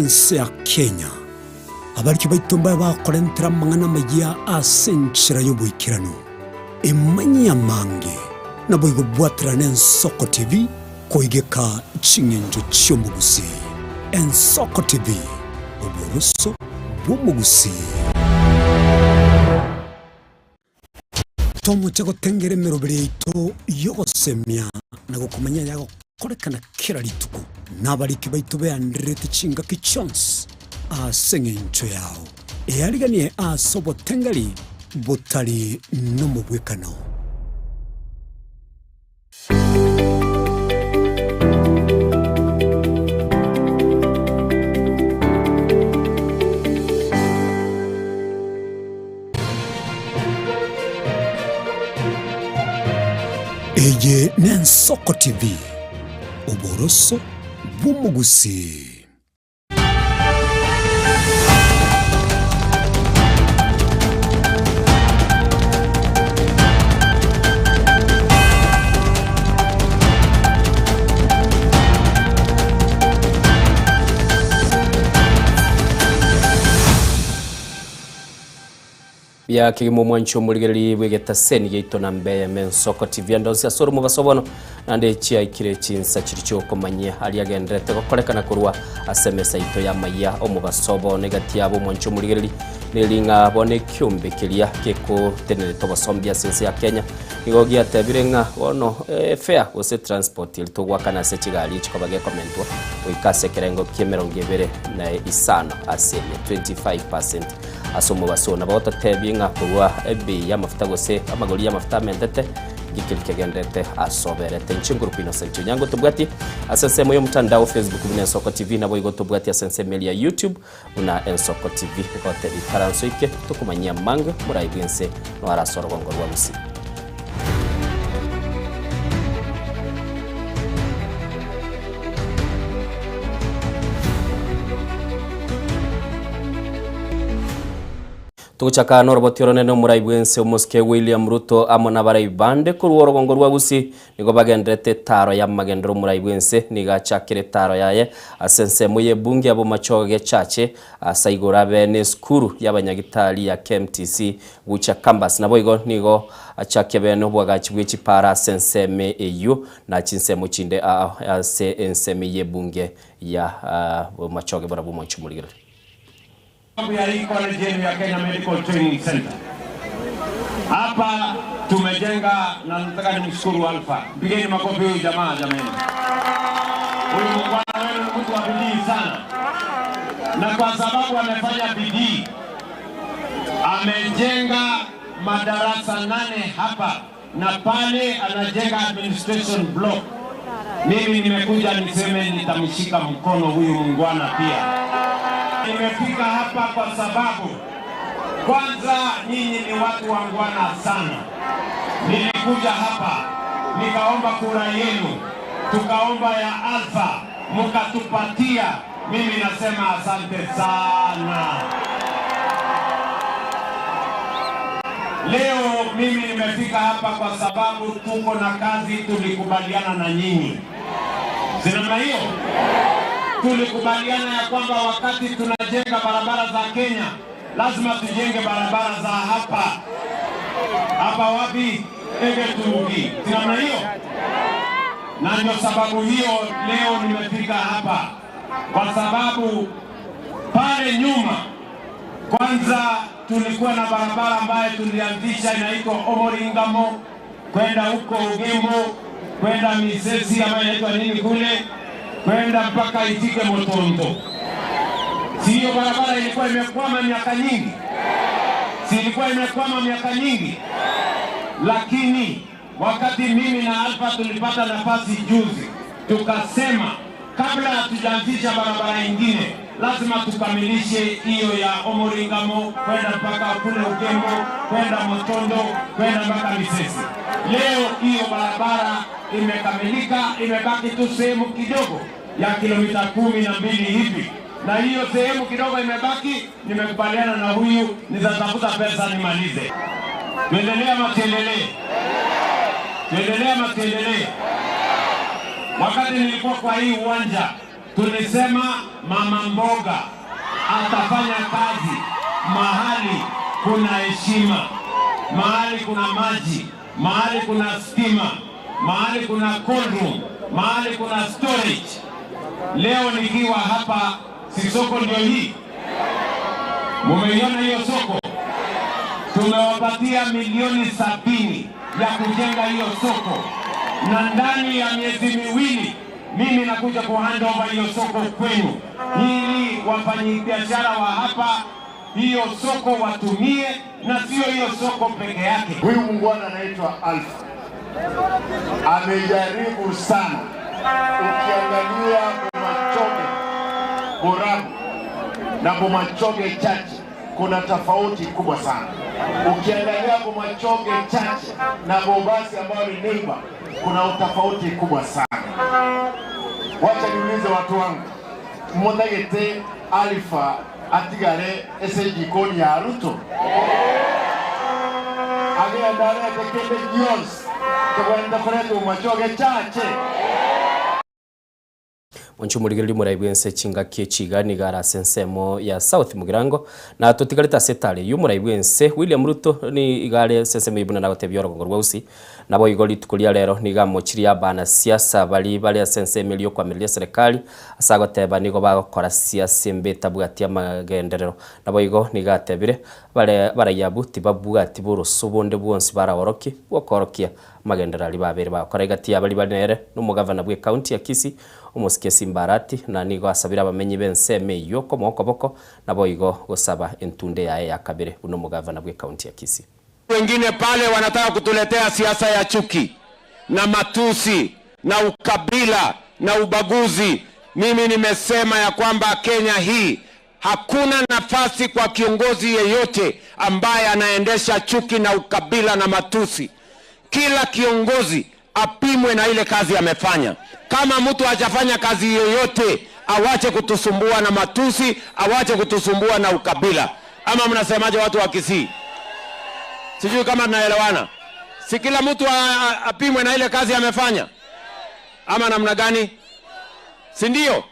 ense ya Kenya. Abariki baito mbabe bakorentera amang'ana amayia ase enchera y'oboikeranu. Emanyie amange, naboigo bwaterane Ensoko TV koigeka ching'encho chi'omogusii. Ensoko TV, oboroso bw'omogusii. Tomoche gotengera emeroberi yaito y'ogosemia na gokomanya ayagokorekana kera rituko, na abariki baito beandererete chingaki chionsi ase engencho yao. Eariganie ase obotengeri botari nomobwekano. Eye n'Ensoko TV, oboroso bw'omogusii. Buya kegima omwanchi omorigereri bw'egetaseni giaito na mbeyeme ensoko TV ande onsi ase ore omobaso bono naende chiaikire chinsa chiri chiokomanyia aria agenderete gokorekana korwa ase emesa yaito y'amayia omobaso bono egati yabo omwanchi omorigereri neri ng'a bono ekiombe keria gekotenerete obosombi ase ense ya Kenya nigo giatebire ng'a bono efare gose transport eri togoakana ase chigari echikoba gekomentwa goika ase ekerengo ki'emerongo ebere na isano ase emia 25%. Ase omobaso nabo ototebie ng'a korwa ebei y'amafuta gose amagori y'amafuta amentete, inki keria kegenderete ase oberete. Inche nkorokwa Innocent Onyango tobwatie ase ensemo y'omotandao Facebook buna Ensoko TV naboigo tobwatie ase ensemo eria ya YouTube buna Ensoko TV. Gotebia ikaranso ike tokomanyia amange morai bw'ense noare ase orogongo rwa Gusii. Togochaka noroboti oronene omorai bw'ense omosike William Ruto amo nabarai bande korwa orogongo rwa Gusii nigo bagenderete etaaro y'amagenderero omorai bw'ense nigo achakire etaaro yaye ase ensemo y'ebunge ya Bomachoge Gechache ase igoro abe nesukuru y'abanyagitari ya KMTC Gucha Campus. Naboigo nigo achakia bene obwagachi bwe chipaara ase ensemo eyio na chinsemo chinde ao ase ensemo y'ebunge ya Bomachoge barabwo omonche omorigereria. Ya hii college yenu ya Kenya Medical Training Center. Hapa tumejenga na nataka nimshukuru Alpha. Mpigeni makofi huyu jamaa jameni. Huyu mungwana wenu ni mtu wa bidii sana, na kwa sababu amefanya bidii amejenga madarasa nane hapa na pale anajenga administration block. Mimi nimekuja niseme nitamshika mkono huyu mungwana pia. Nimefika hapa kwa sababu kwanza nyinyi ni watu wangwana sana. Nilikuja hapa nikaomba kura yenu, tukaomba ya Alpha mkatupatia. Mimi nasema asante sana. Leo mimi nimefika hapa kwa sababu tuko na kazi tulikubaliana na nyinyi, si namna hiyo? Tulikubaliana ya kwamba wakati tunajenga barabara za Kenya lazima tujenge barabara za hapa hapa wapi? Egetugi, si namna hiyo? Na ndio sababu hiyo leo nimefika hapa, kwa sababu pale nyuma kwanza tulikuwa na barabara ambayo tulianzisha inaitwa Omoringamo kwenda huko Ugembo kwenda Misesi ambayo inaitwa nini kule kwenda mpaka ifike Motondo. Si hiyo barabara ilikuwa imekwama miaka nyingi? Si ilikuwa imekwama miaka nyingi? Lakini wakati mimi na Alpha tulipata nafasi juzi, tukasema kabla hatujaanzisha barabara ingine lazima tukamilishe hiyo ya Omoringamo kwenda mpaka kule Ugembo kwenda Motondo kwenda mpaka Misesi. Leo hiyo barabara imekamilika, imebaki tu sehemu kidogo ya kilomita 12 hivi, na hiyo sehemu kidogo imebaki, nimekubaliana na huyu nitatafuta pesa nimalize. Tuendelee ama tuendelee? Tuendelee ama tuendelee? Wakati nilikuwa kwa hii uwanja tulisema mama mboga atafanya kazi mahali kuna heshima, mahali kuna maji, mahali kuna stima, mahali kuna cold room, mahali kuna storage. Leo nikiwa hapa, si soko ndio hii? Mumeiona hiyo soko? Tumewapatia milioni 70 ya kujenga hiyo soko, na ndani ya miezi 2 mimi nakuja kuhand over hiyo soko kwenu, ili wafanyabiashara wa hapa hiyo soko watumie, na sio hiyo soko peke yake. Huyu muungwana anaitwa Alpha amejaribu sana. Ukiangalia Bomachoge Borabu na Bomachoge Chache kuna tofauti kubwa sana. Ukiangalia Bomachoge Chache na Bobasi ambayo ni neighbor, kuna utofauti kubwa sana. Wacha niulize watu wangu, mutagete Alpha atigare ese jikoni ya Ruto agenda arete kende gionsi tugenda kureta Bomachoge Chache. Mwanche omorigereria omorai bw'ense chingaki echiga nigo are ase ensemo ya South Mugirango na totigarete ase etare eyio omorai bw'ense William Ruto nigo are ase ensemo eyio buna nagotebia orogongo rwa Gusii. Naboigo rituko ria rero nigo amochirie abanasiasa baria bare ase ensemo eria okoamereria eserekari ase agoteba nigo bagokora siasa embe etabwati amagenderero. Naboigo nigo atebire bare abaraiyo abwo tibabwati boroso bonde bwonsi baraorokie bw'okoorokia amagenderero aria babere bagokora egati ya baria bare nere na omogavana bw'ecounty ya Kisii Omosike Simba Arati, na nigo asabire abamenyi b'ensemo eyio komoa okoboko, naboigo gosaba entunde yaye ya kabere buna omogavana bw'ecounty ya Kisii. Wengine pale wanataka kutuletea siasa ya chuki na matusi na ukabila na ubaguzi. Mimi nimesema ya kwamba Kenya hii hakuna nafasi kwa kiongozi yeyote ambaye anaendesha chuki na ukabila na matusi. Kila kiongozi apimwe na ile kazi amefanya. Kama mtu hajafanya kazi yoyote, awache kutusumbua na matusi, awache kutusumbua na ukabila. Ama mnasemaje watu wa Kisii? Sijui kama tunaelewana. Si kila mtu apimwe na ile kazi amefanya, ama namna gani? Si ndio?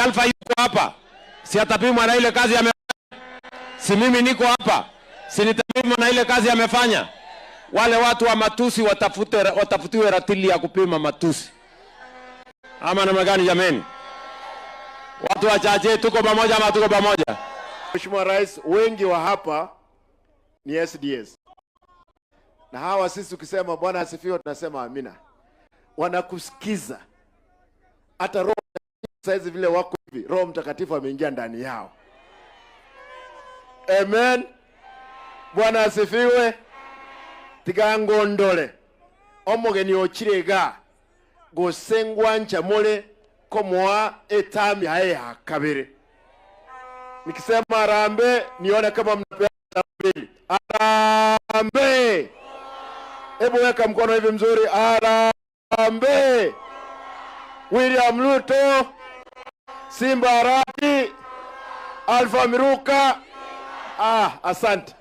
Alpha yuko hapa, si atapimwa na ile kazi amefanya? Si mimi niko hapa, si nitapimwa na ile kazi amefanya? Wale watu wa matusi watafutiwe ratili ya kupima matusi, ama namna gani jameni? Watu wachache tuko pamoja ama tuko pamoja? Mheshimiwa Rais, wengi wa hapa ni SDS. Na hawa sisi ukisema Bwana asifiwe tunasema amina. Wanakusikiza. Hata Roho saizi vile wako hivi, Roho Mtakatifu ameingia ndani yao. Amen. Bwana asifiwe. Tigangondole. Omogeni ochire iga gose ngwancha more komoa etami aye ya kabere. Nikisema harambee nione kama mnapeana mbili. Harambee. Hebu weka mkono hivi mzuri. Harambee. William Ruto, Simba Arati, Alpha Miruka. Asante.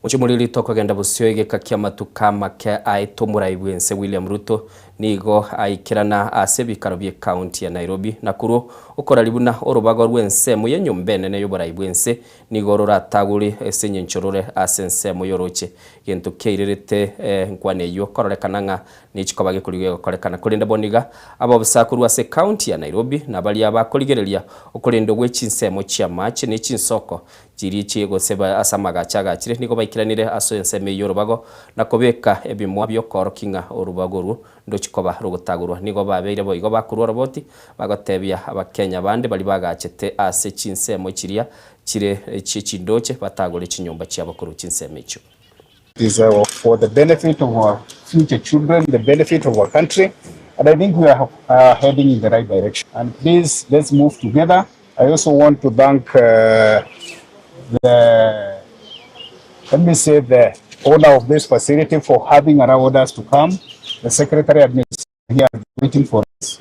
Mochimoriri tokogenda bosio egeka kia amatuko amake aete omorai bw'ense William Ruto nigo aikerana ase ebikaro bie county ya Nairobi na korwa okorari buna orobago rw'ensemo y'enyomba enene y'oborai bw'ense nigo roratagore ase enyencho rore ase ensemo y'oroche gento kiairerete nkwana eyio kororekana ng'a nechikoba gekorigwa egokorekana korende bono iga abaofisa korwa ase county ya Nairobi na baria bakorigereria okorendwa gwe chinsemo chi'amache ne chinsoko Chiria chie gose ase amagacho agachire nigo baikeranire ase ensemo eyio y'orobago, na kobeka ebimoa bi'okoorokia ng'a orobago orwo ndochi koba rogotagorwa. Nigo babeire boigo bakorua oroboti, bagotebia Abakenya bande baria bagachete ase chinsemo chiria chire chie chindoche batagore chinyomba chiabo korwa chinsemo echio. It is for the benefit of our future children, the benefit of our country, and I think we are heading in the right direction. And please, let's move together. I also want to thank the, let me say, the owner of this facility for having allowed us to come. The secretary administration here waiting for us.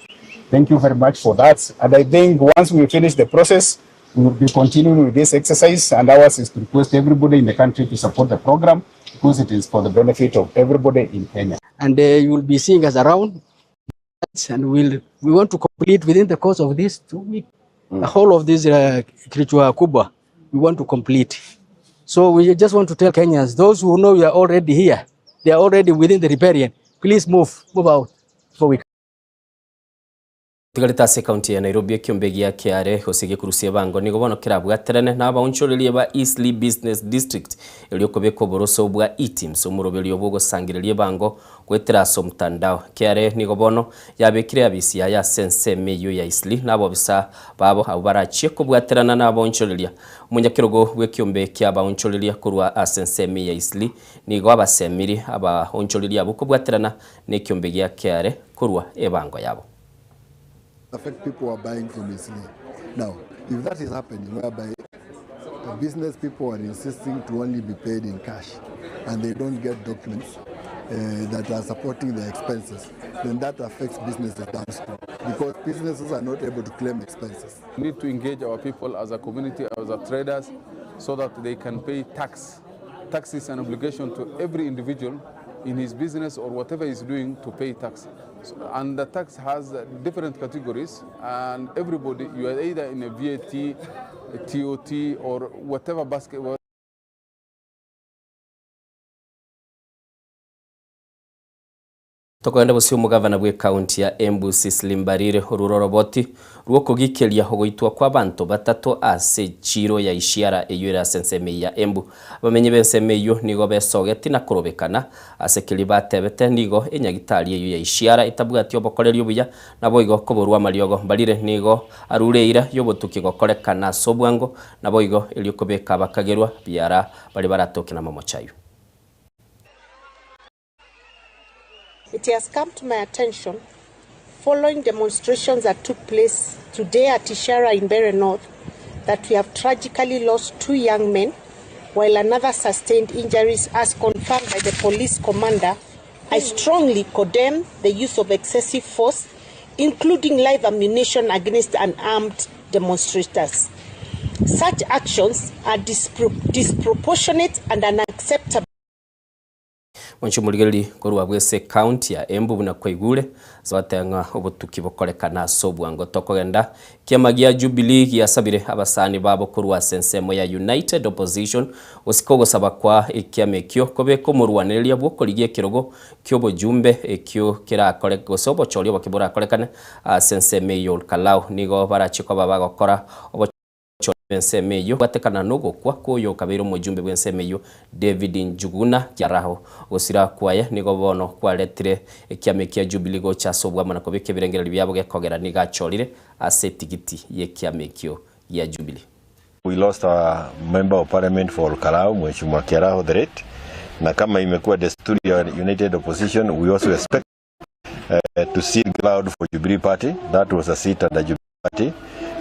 Thank you very much for that. And I think once we finish the process, we will be continuing with this exercise, and ours is to request everybody in the country to support the program because it is for the benefit of everybody in Kenya. And you will be seeing us around, and we want to complete within the course of this 2 weeks. The whole of this uh, Kirichwa Kubwa, we want to complete. So we just want to tell Kenyans, those who know we are already here, they are already within the riparian, please move, move out before we Tigarete ase ekaunti ya Nairobi ekiombe gia kiare gose gekurusia ebango nigo bono kerabwaterane na abaonchoreria ba Eastleigh Business District erio kobeka oboroso bwa eTims omoroberio bw'ogosangereria ebango goetera ase omotandao. Kiare nigo bono yabekire abisi yaye ase ensemo eyio ya Eastleigh na abobisa babo abwo barachie kobwaterana na abaonchoreria. Omonyakerogo bw'ekiombe kia abaonchoreria korwa ase ensemo ya Eastleigh nigo abasemiri abaonchoreria abwo kobwaterana nekiombe gia kiare korwa ebango yabo. affect people who are buying from Eastleigh. Now, if that is happening, whereby the business people are insisting to only be paid in cash and they don't get documents uh, that are supporting their expenses, then that affects businesses downstream because businesses are not able to claim expenses. We need to engage our people as a community, as a traders, so that they can pay tax. Tax is an obligation to every individual in his business or whatever he's doing to pay tax. So, and the tax has different categories, and everybody, you are either in a VAT, a TOT, or whatever basket. Tokogenda bosio omogavana bw'ekaunti ya Embu Cicely Mbarire orure oroboti rw'okogikeria ogoitwa kw'abanto batato ase echiiro ya Ishiara eyio ere ase ensemo eyio ya Embu. Abamenyi b'ensemo eyio nigo besogeti na korobekana ase keria batebete nigo enyagitari eyio ya Ishiara etabwati obokoreri obuya naboigo koborwa amariogo. Mbarire nigo arure eira y'obotuki gokorekana ase obwango naboigo erio kobeka abakagerwa biara baria baratoke namamocho ayio. It has come to my attention following demonstrations that took place today at Ishara in Mbeere North that we have tragically lost two young men while another sustained injuries as confirmed by the police commander. I strongly condemn the use of excessive force including live ammunition against unarmed demonstrators. Such actions are dispro disproportionate and unacceptable. Mwanche omorigereria korwa bw'ase ecounty ya Embu buna kwaigure ase bateba ng'a obotuki bokorekana ase obwango tokogenda. Ekiama gia Jubilee giasabire abasani babo korwa ase ensemo ya United Opposition gosika ogosaba kwa ekiama ekio kobeka omorwanereria bw'okorigia ekerogo ki'obojumbe ekio kerakore gose obochori oboke borakorekane ase ensemo eye Olkalau nigo barachie koba bagokora bw'ensemo eyio gwatekana nogokwa kw'oyo okabeire omojumbe bw'ensemo eyio David Njuguna Kiaraho. Gosira kwaye nigo bono kwaretire ekiama ekia Jubilee gocha ase obwamo na kobeka ebirengererio biabo gekogera nigo achorire ase etigiti y'ekiama ekio gia Jubilee. We lost our member of parliament for Olkalau, Mheshimiwa Kiaraho the late, na kama imekuwa desturi ya United Opposition, we also expect uh, to cede ground for Jubilee Party. That was a seat under Jubilee Party.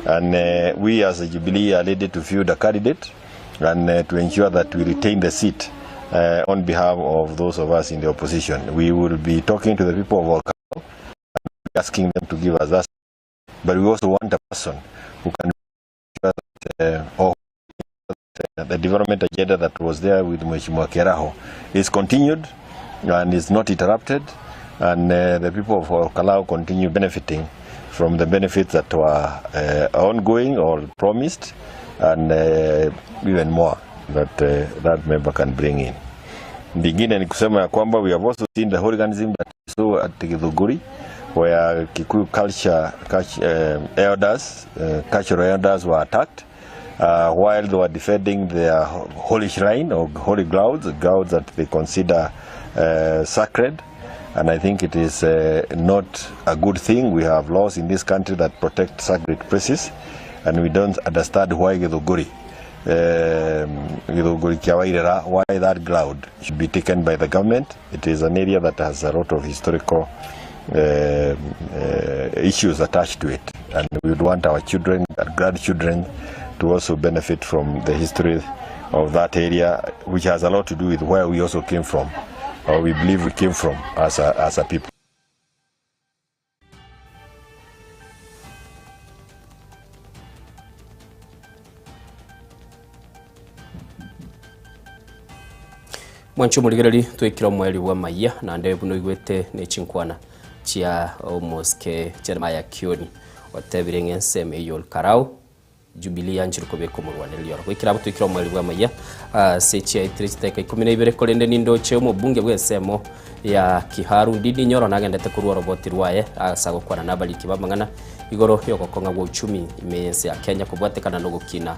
And uh, we as a Jubilee are ready to field a candidate and uh, to ensure that we retain the seat uh, on behalf of those of us in the opposition. We will be talking to the people of Olkalau, asking them to give us that. But we also want a person who can ensure that, uh, or the development agenda that was there with Mheshimiwa Kiaraho is continued and is not interrupted and uh, the people of Olkalau continue benefiting from the benefits that were uh, ongoing or promised and uh, even more that uh, that member can bring in. Lingine ni kusema ya kwamba we have also seen the hooliganism that we saw at Githunguri where Kikuyu culture, culture uh, elders, uh, cultural elders were attacked uh, while they were defending their holy shrine or holy grounds, grounds that they consider uh, sacred. And I think it is uh, not a good thing. We have laws in this country that protect sacred places, and we don't understand why Githunguri, um, Githunguri Kiawairera, why that ground should be taken by the government. It is an area that has a lot of historical uh, uh, issues attached to it, and we would want our children and grandchildren to also benefit from the history of that area, which has a lot to do with where we also came from, or we believe we came from as a, as a people. Mwanche omorigereri twekire omoerio bw'amayia naende buna oigwete ne chinkwana chia omosike Jeremiah Kioni. Otebire ng'a ensemo eyio Olkarau, Jubilee yanchire kobeka omorwanereri oro. Goikera abwo toikire omoerio bw'amayia ase chiaitire chidakika 12, korende nindoche omobunge bw'ensemo ya Kiharu Ndindi Nyoro nagendete korwa oroboti rwaye ase agokwana nabariki b'amang'ana igoro y'ogokong'a gwa uchumi ime y'ense ya Kenya kobwatekana nogokina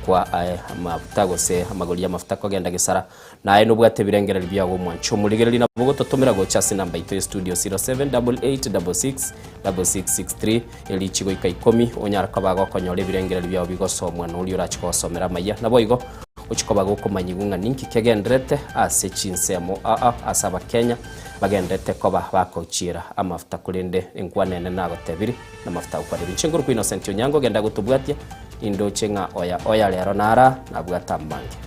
kwa amafuta gose amagori y'amafuta kogenda gesara. Naye nobwate ebirengererio biago omwanche omorigereria nabo gototomera gocha ase enamba yaito ya studio 0788666663 erichi goika ikomi onyare koba gokonyora ebirengererio biago bigosomwa noria orache kogosomera amaya. Naboigo ochie koba gokomanyigwa ng'a ninki kegendererete ase chinsemo aa ase abakenya bagendererete koba bakochiera amafuta korende enkwana ene nagotebiri namafuta agokwanirwe. Inche nkorokwa Innocent Onyango genda gotobwatia nindoche ng'a oya oya rero nara nabwate amange.